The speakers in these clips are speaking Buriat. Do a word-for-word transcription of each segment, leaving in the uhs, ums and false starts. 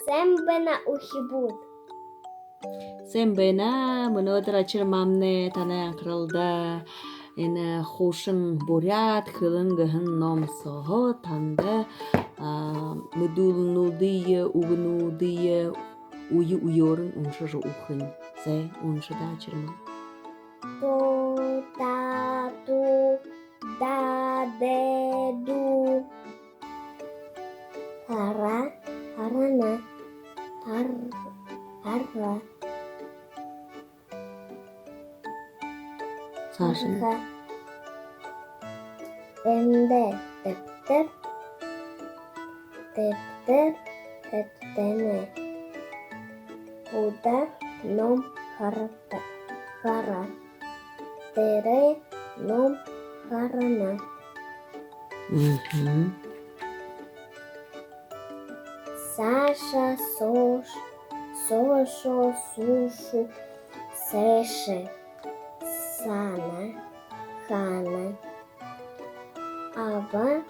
Сайн байна, үхибүүд. Сайн байна. Мүнөөдэр Очир маамнай танай анхаралда энэ хуушан буряад хэлэн гэһэн ном сооһоо танда, а, мэдүүлэлнүүдые, үгэнүүдые үе үеэрнь уншажа үгэхэнь. Зай, унша даа, Очир маам. Ту, та, ту, да, дэ, ду. Хара, харана, хар, хара. Саашань. Харха. Эндэ тэбтэр, тэбтэр хэбтэнэ. Худа ном харата, хара. Тэрэ ном харана. Мгм. Саша, Сош, Сошо, Сушу, Сэшэ, Сана, Хана, Аба,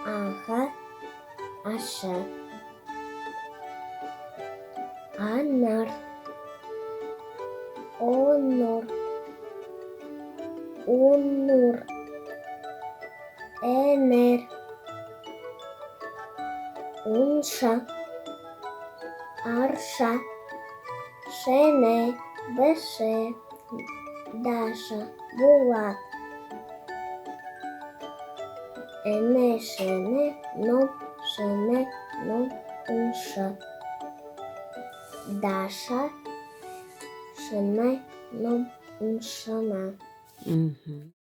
Аха, Аша. Анар, онор, унур, энэр. Унша, арша, шэнэ, бэшэ, Даша, Булат. Энэ шэнэ ном, шэнэ ном унша. Даша шэнэ ном уншана. Мгм.